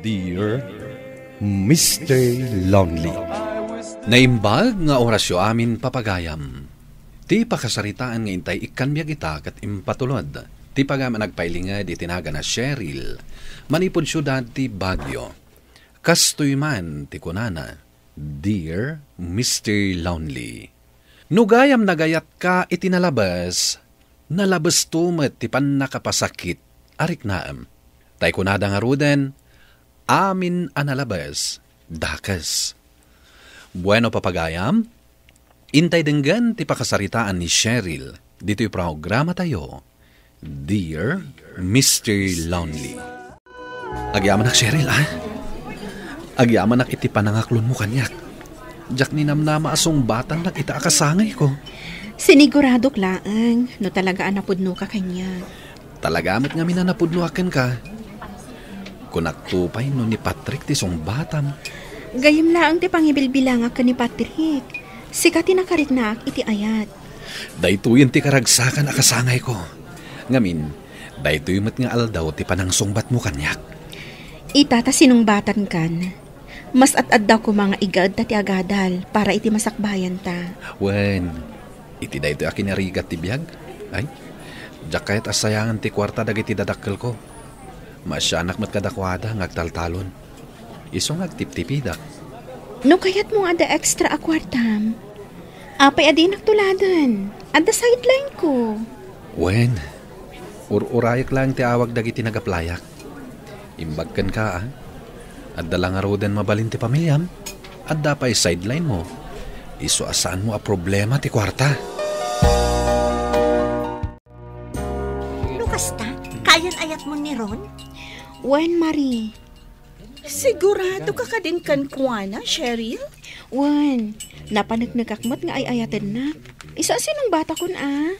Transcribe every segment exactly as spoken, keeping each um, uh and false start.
Dear Mister Lonely. Naimbag nga orasyo amin, papagayam. Ti pakasaritaan nga intay ikkan biag ita ket impatulod ti pagayam a nagpailinged iti nagan a Cheryl, manipud siudad ti Baguio. Kastoy man ti kunana, "Dear Mister Lonely, no gayam nagayatka iti nalabes, nalabesto met ti pannakapasakit a riknaem." Tay kunada ngaruden, "Amin a nalabes, dakes." Bueno, papagayam, intay denggen ti pakasaritaan ni Cheryl ditoy programatayo, Dear Mister Lonely. Agyamanak, Cheryl, a? Agyamanak iti panangaklonmo kaniak. Diak ninamnama a sungbatannak ita a kasangayko. Siniguradok laeng no talaga a napudnoka kaniak. Talaga met ngamin a napudnoak kenka. Kunakto pay no ni Patrick ti sungbatam. Gayyem laeng ti pangibilbilangak ken ni Patrick. Sika ti nakariknaak iti ayat. Daytoyen ti karagsakan a kasangayko. Ngamin, daytoy met nga aldaw ti panangsungbatmo kaniak. Ita ta sinungbatankan, mas ad-adda koma nga igaedta ti agadal para iti masakbayanta. Wen, iti daytoy a kinarigat ti biag, ay, diak kayat a sayangan ti kuarta dagiti dadakkelko. Maasianak met kadakuada nga agtaltalon. Isu nga agtiptipidak. No kayatmo nga adda extra a kuartam, apay a dinak tuladen? Adda sideline ko. Wen, ur-urayek laeng ti awag dagiti nagaplayak. Imbag kenka, a? Adda la ngaruden mabalin ti pamiliam? Adda pay sideline mo? Isu a saanmo a problema ti kuarta. No kasta, kayan-ayatmo ni Ron? Wen, Marie. Sigurado ka kadin kenkuana, Cheryl? Wen, napaneknekak met nga ay-ayatennak. Isu a sinungbatakon, a?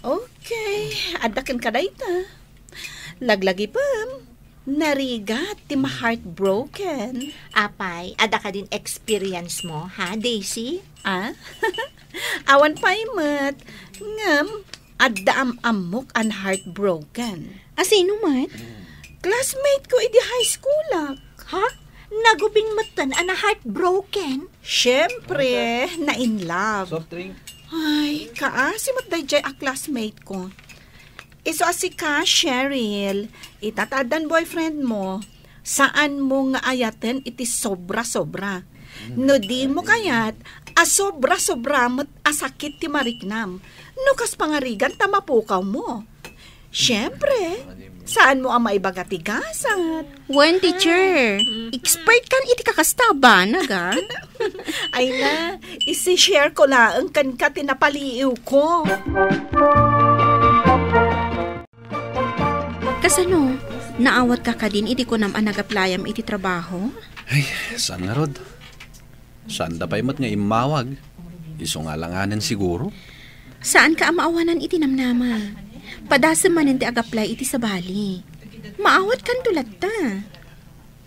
Okay, adda kenka dayta. Laglagipem, narigat ti ma-heartbroken. Apay, adda kadin experience mo, ha, Daisy? Ah? Awan pay met. Ngem, adda am-ammok a na-heartbroken. A sino met? Classmate ko idi high schoolak. Ha? Nagubing metten a na-heartbroken? Siyempre, na-in love. Soft drink. Ay, kaasi met daydiay a classmate ko. Isu a sika, Cheryl, ita ta addan boyfriend mo, saan mo nga ayaten iti sobra-sobra. No di mo kayat a sobra-sobra met a sakit ti mariknam, no kas pangarigan ta mapukaw mo. Siyempre, saan mo a maibaga ti gasat. Wen, teacher, expert kan iti kakasta a banag, a? Ay na, isi-share ko laeng kenka ti napaliiwko. Kasano? Naawatka kadin iti kunam a nagaplayam iti trabaho? Ay, saan ngarud? Saanda pay met nga immawag. Isu nga alanganen siguro. Saanka a maawanan iti namnama. Padasem manen ti agaplay iti sabali. Maawatkanto latta.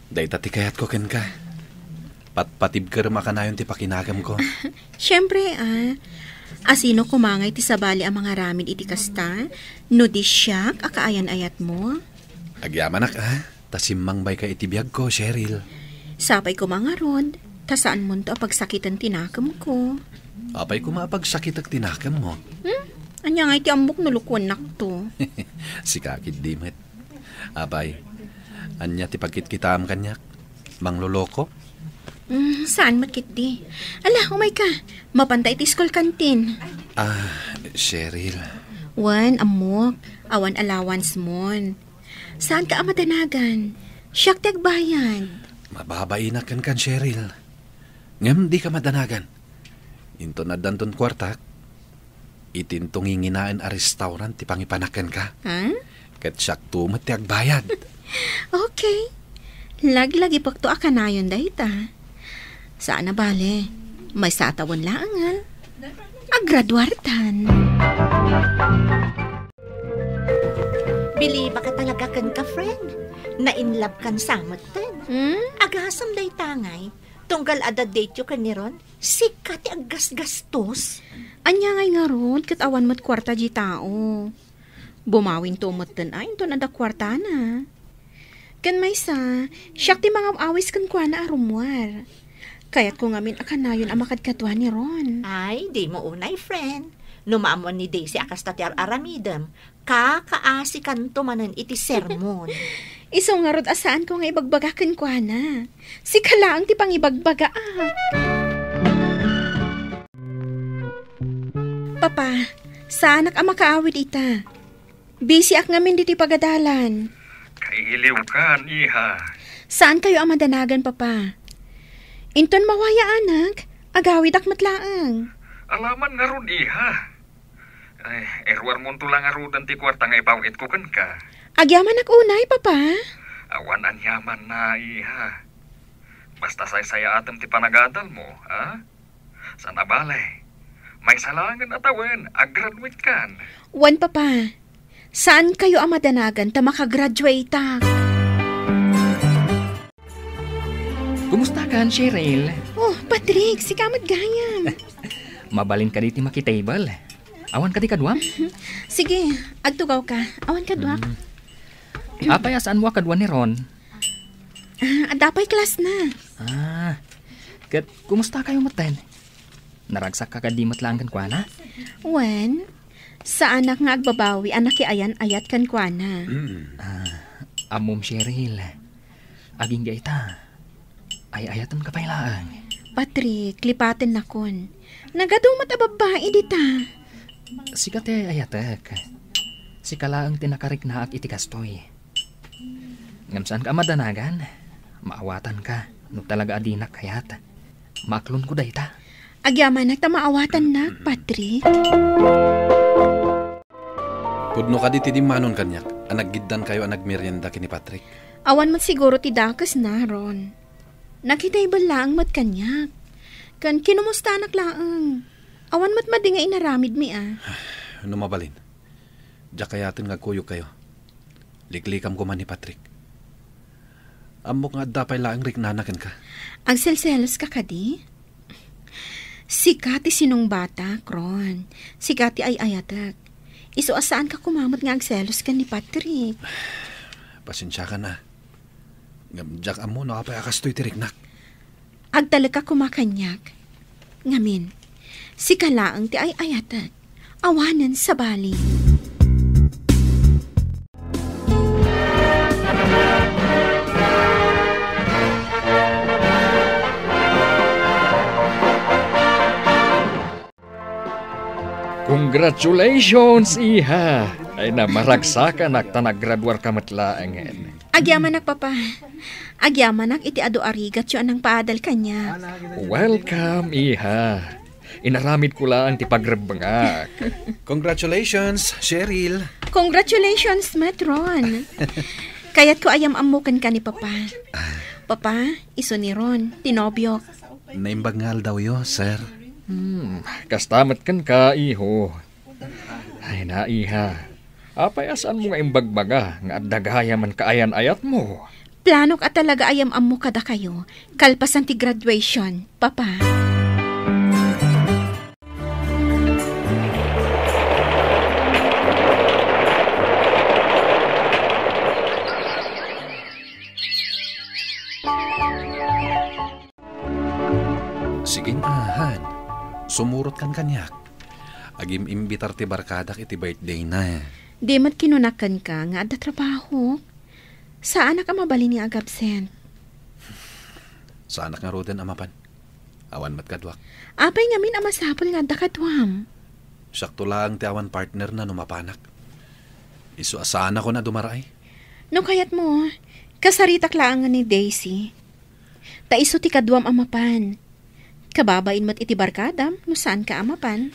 Dayta ti kayatko kenka. Patpatibkerem a kanayon ti pakinagemko. Siempre, a. Asino koma ngay ti sabali a mangaramid iti kasta, no di siak a kaayan-ayatmo? Agyamanak, a. Ta simmangbayka iti biagko, Cheryl. Sapay koma ngarud, ta saanmonto a pagsakiten ti nakemko. Apay koma a pagsakitek ti nakemmo? Hmm? Ania ngay ti ammok no lukuennakto? Sika ketdi met. Apay, ania ti pagkitkitaam kaniak? Mangloloko? Mm, saan met ketdi. Ala, umayka. Mapanta iti school canteen. Ah, Cheryl. Wen, ammok. Awan allowance mon. Saanka a madanagan. Siak ti agbayad. Mababainak kenkan, Cheryl. Ngem dika madanagan. Inton addanton kuartak, itinto nginginaen a restaurant ti pangipanak kenka. Ha? Ket siakto met ti agbayad. Okay. Laglagipekto a kanayon dayta. Saan a bale. Maysa a tawen laeng, a. Agraduartan. Bilibaka talaga kenka, friend. Na-in love kan sa metten. Hmm? Agasem dayta ngay. Tunggal adda date yo ken ni Ron, sika ti aggasgastos. Ania ngay ngarud ket awan met kuarta diay tao. Bumawinto metten a inton adda kuartana. Ken maysa, siak ti mangaw-awis kenkuana a rummuar. Kayatko ngamin a kanayon a makadkadua ni Ron. Ay, dimo unay, friend. No maammuan ni Daisy a kasta ti ar-aramidem, kakaasikanto manen iti sermon. Isu ngarud a saanko nga ibagbaga kenkuana. Sika laeng ti pangibagbaga, ah. Papa, saanak a makaawid ita. Busy-ak ngamin ditoy pagadalan. Kailiwkan, iha. Saankayo a madanagan, Papa. Inton mawayaanak, agawidak met laeng. Alaman ngarud, iha. Ay, iruarmonto la ngaruden ti kuarta nga ipaw-itko kenka. Agyamanak unay, Papa. Awan aniamanna, iha. Basta saysayaatem ti panagadalmo, ha? Saan a bale, maysa laengen a tawen, a-graduate kan. Wen, Papa. Saankayo a madanagan ta makagraduateak. Kumusta kan, Cheryl? Oh, Patrick, sika met gayam. Mabalin kadi ti makitable? Awan kadi kaduam? Sige, agtugaw ka. Awan kaduak. Hmm. Apay a saanmo a kadua ni Ron? Ah, adda pay class na. Ah, ket kumusta kayo metten? Naragsak ka kadi met laeng kenkuana? Wen, saanak nga agbabawi a nakiayan-ayat kenkuana. Mm. Ah, ammom, Cheryl. Agingga ita, ay-ayaten ka pay laeng. Patrick, lipatennakon. Nagadu met a babbai dita. Sika ti ay-ayatek. Sika laeng ti nakariknaak iti kastoy. Ngem saanka a madanagan. Maawatanka no talaga a dinak kayat. Maaklonko dayta. Agyamanak ta maawatannak, Patrick. Pudno kadi ti dimmanon kaniak a naggiddankayo a nagmerienda ken ni Patrick? Awan met siguro ti dakesna, Ron. Nakitable laeng met kaniak. Ken kinumustanak laeng. Awan met madi nga inaramidmi, a. No mabalin, diak kayaten nga agkuyogkayo. Liklikamko man ni Patrick. Ammok nga adda pay laeng riknana kenka. Agselseloska kadi? Sika ti sinungbatak, Ron. Sika ti ay-ayatek. Isu a saanka koma met nga agselos ken ni Patrick. Pasensiakan a. Ngem diak ammo no apay a kastoy ti riknak. Agtalek a koma kaniak. Ngamin, sika laeng ti ay-ayatek. Awanen sabali. Congratulations, iha! Ay na, maragsakanak ta naggraduarka met laengen. Agyamanak, Papa. Agyamanak iti adu a rigatyo a nangpaadal kaniak. Welcome, iha. Inaramidko laeng ti pagrebbengak. Congratulations, Cheryl. Congratulations met, Ron. Kayatko a yam-ammo kenka ni Papa. Papa, isu ni Ron, ti nobiok. Naimbag nga aldawyo, sir. Hmm, kasta met kenka, iho. Ay na, iha. Apay a saanmo nga imbagbaga nga adda gayam a kaayan-ayatmo? Planok a talaga a yam-ammo kadakayo, kalpasan ti graduation, Papa. Sige, ahan. Sumurotkan kaniak. Agim-imbitar ti barkadak iti birthday na. Di met kinunak kenka nga adda trabahok. Saanak a mabalin nga agabsent. Saanak ngaruden a mapan. Awan met kaduak. Apay ngamin a masapul nga adda kaduam? Siakto laeng ti awan partner na no mapanak. Isu a saanakon a dumaraay. No kayatmo, kasaritak laeng ni Daisy. Ta isu ti kaduam a mapan. Kababain met iti barkadam no saanka a mapan.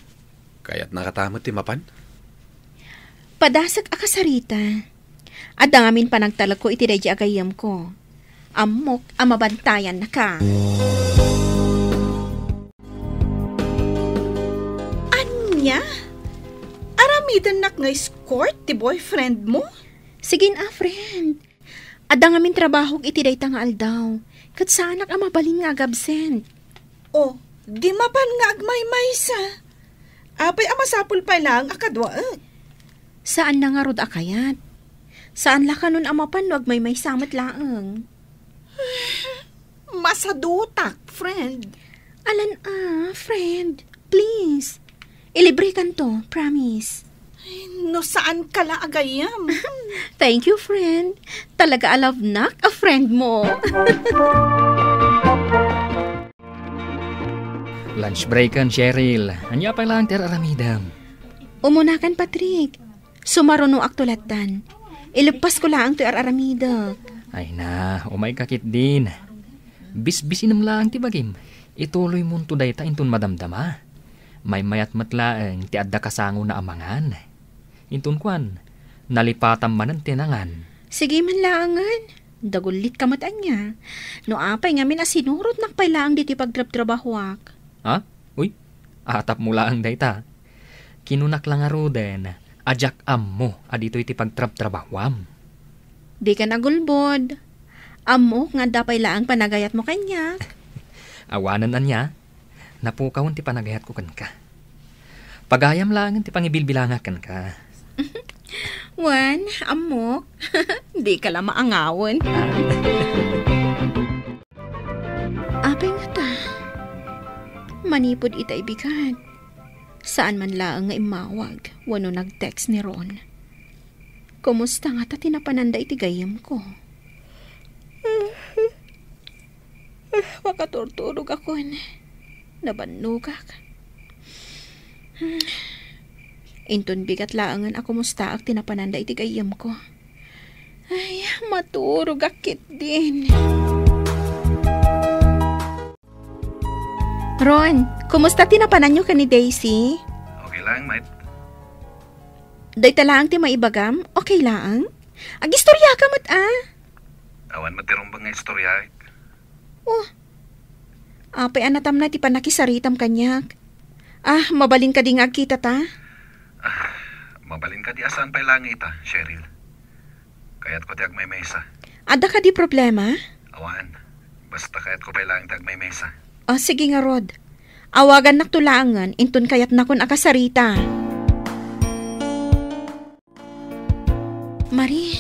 Kayatna kata met ti mapan? Padasek a kasarita. Adda ngamin panagtalekko iti daydi a gayyemko. Ammok a mabantayannaka. Ania? Aramidennak nga escort ti boyfriend mo? Sige na, friend. Adda ngamin trabahok iti dayta nga aldaw, ket saanak a mabalin nga agabsent. Oh, di mapan nga agmaymaysa. Apay a masapul pay laeng a kaduaek? Saanna ngarud a kayat. Saan la kanon a mapan no agmaymaysa met laeng. Masadutak, friend. Alan a, friend. Please. Ilibrekanto, promise. Ay, no saan ka la agayam. Thank you, friend. Talaga a love nak a friend mo. Lunch break kan, Cheryl. Ania pay laeng ti ar-aramidem? Umunakan, Patrick. Sumarunoak to lattan. Ileppas ko laeng toy ar-aramidek. Ay na, umay ka ketdin. Bisbisinem laeng ti bagim. Ituloy monto dayta inton madamdama. Maymayat met laeng ti adda kasangona a mangan. Inton kuan, nalipatam manen ti nangan. Sige man laengen. Dagullit ka met ania. No apay ngamin a sinurotnak pay laeng ditoy pagtrabtrabahoak. Ha? Uy, atapmo laeng dayta. Kinunak la ngaruden a diak ammo a ditoy ti pagtrabtrabahoam. Dikan agulbod. Ammok nga adda pay laeng panagayatmo kaniak. Awanen ania, napukawen ti panagayatko kenka. Pagayam laengen ti pangibilbilangak kenka. Wen, ammok. Dika la maangawen. Apay ngata? Manipud ita ibigat, saan man laeng nga immawag wenno nag-text ni Ron. Kumusta ngata ti napananda iti gayyemko? Makaturturogakon. Nabannogak. Inton bigat laengen a kumustaak ti napananda iti gayyemko. Ay, maturogak ketdin. Ron, kumusta ti napananyo ken ni Daisy? Okay laeng, mate. Dayta laeng ti maibagam? Okay laeng? Agistoriaka met, a? Awan met ti rumbeng nga istoriaek. Oh. Apay a natamna ti pannakisaritam kaniak? Ah, mabalin kadi nga agkitata? Ah, mabalin kadi a saan pay laeng ita, Cheryl. Kayatko ti agmaymaysa. Adda kadi problema? Awan. Basta kayatko pay laeng ti agmaymaysa. O, sige ngarud. Awagannakto laengen inton kayatnakon a kasarita. Marie,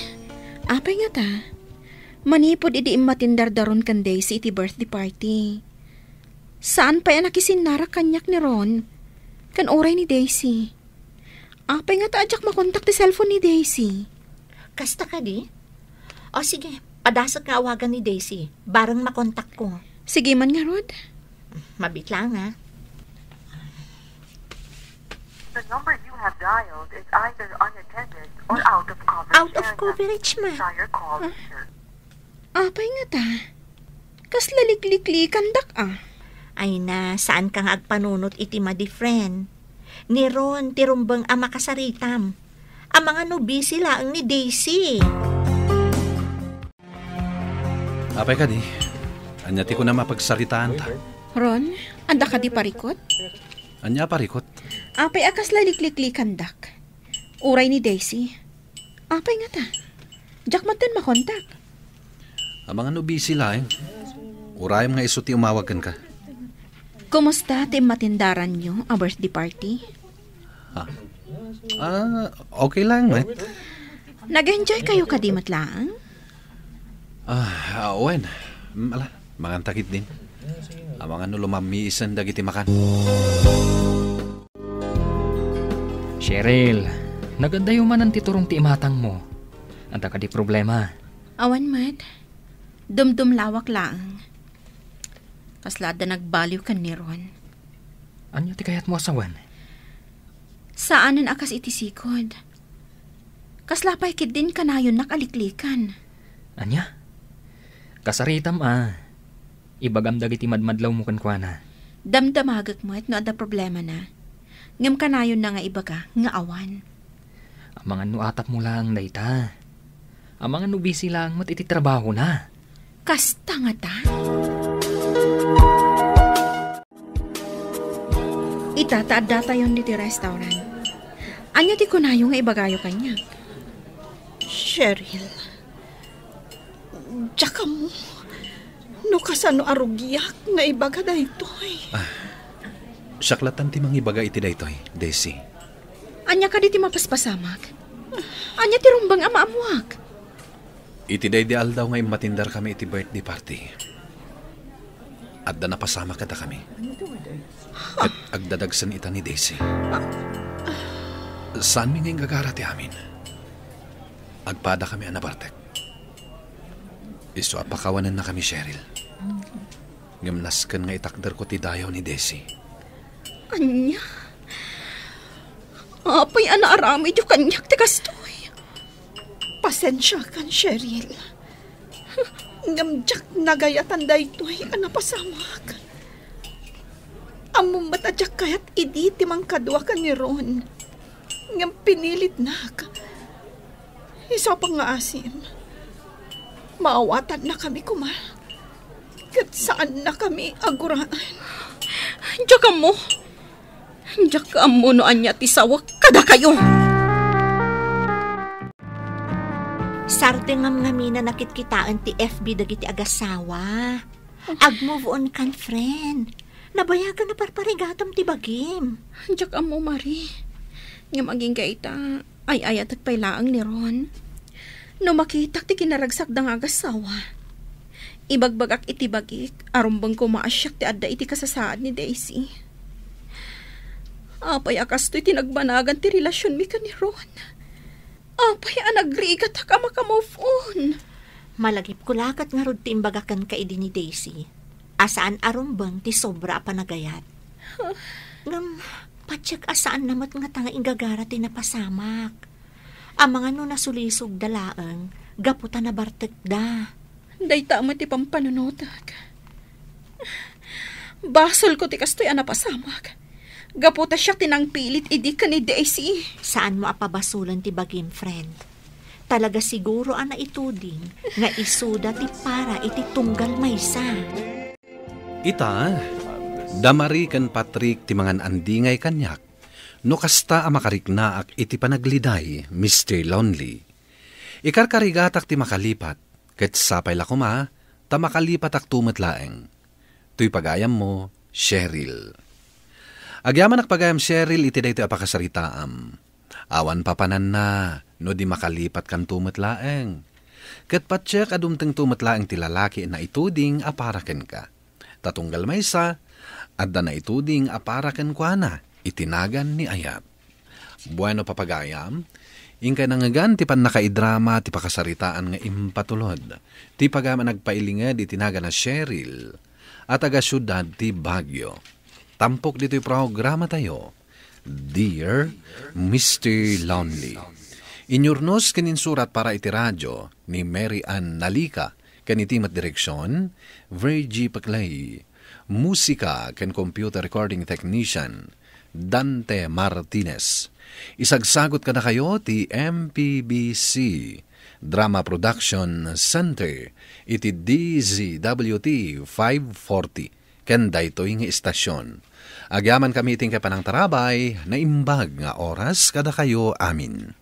apay ngata? Manipud idi immatindar da Ron ken Daisy iti birthday party, saan pay a nakisinnarak kaniak ni Ron ken uray ni Daisy. Apay ngata a diak makontak ti cellphone ni Daisy? Kasta kadi? O sige, padasek nga awagan ni Daisy. Bareng makontakko. Sige man ngarud. Mabiit laeng, a. The number you have dialed is either unattended or out of coverage area. Out of coverage, ma. Try your call later. Apay ngata? Kasla likliklikandak, a. Ay na, saanka nga agpanunot iti madi, friend. Ni Ron ti rumbeng a makasaritam. Amangan no busy laeng ni Daisy. Apay kadi? Ania ti kunam a pagsaritaanta? Ron, adda kadi parikut? Ania a parikut? Apay a kasla likliklikandak? Uray ni Daisy. Apay ngata? Diak maten makontak. Amangan no busy laeng. Urayem nga isu ti umawag kenka. Kumusta ti immatindaranyo a birthday party? Ha? Ah, okay laeng, met. Nag-enjoy kayo kadi met laeng? Ah, ah, wen. Mm, ala, manganta ketdin. Amangan no lumammiisen dagiti makan. Cheryl, nagadayo manen ti turong ti imatangmo. Adda kadi problema? Awan met. Dumdumlawak laeng. Kasla adda nagbaliw ken ni Ron. Ania ti kayatmo a sawen? Saanen a kas iti sikod. Kasla pay ketdin kanayonnak a liklikan. Ania? Kasaritam a. Ibagam dagiti madmadlawmo kenkuana. Damdamagek met no adda problemana. Ngem kanayonna nga ibaga nga awan. Amangan no atapmo laeng dayta. Amangan no busy laeng met iti trabahona. Kasta ngata? Ita ta addatayon ditoy restaurant. Ania ti kunayo nga ibagayo kaniak? Cheryl, diak ammo no kasano a rugiak nga ibaga daytoy. Ah, siak lattan ti mangibaga iti daytoy, Daisy. Ania kadi ti mapaspasamak? Ania ti rumbeng a maammoak? Iti daydi aldaw nga immatindarkami iti birthday party, adda napasamak kadakami. Ket agdadagsen ita ni Daisy. Saanmi nga inggagara ti amin. Agpadakami a nabartek. Isu a pakawanennakami, Cheryl. Ngem nasken nga itakderko ti dayaw ni Daisy. Ania? Apay a naaramidyo kaniak ti kastoy? Pasensiakan, Cheryl. Ngem diak nagayatan daytoy a napasamak. Ammom met a diak kayat idi ti mangkadua ken ni Ron. Ngem pinilitnak. Isu a pangngaasim, maawatannakami koma. Ket saannakami a guraan. Diak ammo. Diak ammo no ania ti sawek kadakayo. Sarte ngamngamina nakitkitaen ti F B dagiti agasawa. Ag-move on kan, friend. Nabayagan a parparigatam ti bagim. Diak ammo, Marie. Ngem agingga ita, ay-ayatek pay laeng ni Ron. No makitak ti kinaragsakda nga agasawa, ibagbagak iti bagik a rumbeng koma a siak ti adda iti kasasaad ni Daisy. Apay a kastoy ti nagbanagan ti relasionmi ken ni Ron? Apay a nagrigatak a makamove on? Malagipko la ket ngarud ti imbagak kenka idi ni Daisy a saan a rumbeng ti sobra a panagayat. Ngem, patiek a saanna met ngata nga inggagara ti napasamak. Amangan no nasulisogda laeng gapu ta nabartekda. Dayta met ti pampanunotek. Basolko ti kastoy a napasamak. Gapu ta siak ti nangpilit idi ken ni Daisy. Saanmo a pabasolen ti bagim, friend. Talaga siguro a naituding nga isuda ti para iti tunggal maysa. Ita, da Marie ken Patrick ti mangan-andingay kaniak, no kasta a makariknaak iti panagriday, Mister Lonely. Ikarkarigatak ti makalipat, ket sapay la koma ta makalipatakto met laeng. Toy pagayammo, Cheryl. Agyamanak pagayam, Cheryl, iti daytoy a pakasaritaam. Awan papananna no di makalipatkanto met laeng. Ket patiek a dumtengto met laeng ti lalaki a naituding a para kenka. Ta tunggal maysa, adda naituding a para kenkuana iti nagan ni Ayat. Bueno, papagayam, inkay nangngegan ti pannakaidrama ti pakasaritaan nga impatulod ti pagayam a nagpailinged iti nagan a Cheryl a taga-siudad ti Baguio. Tampok ditoy programatayo, Dear Mister Lonely. Inyurnos ken insurat para iti radio ni Mary Ann Nalica, ken iti met direksion, Virgie Paclay. Musika ken computer recording technician, Dante Martinez. Isagsagot kadakayo ti M P B C Drama Production Center iti D Z W T five forty ken daytoy nga istasyon. Agyamankami iti inkay panangtarabay, naimbag nga oras kadakayo amin.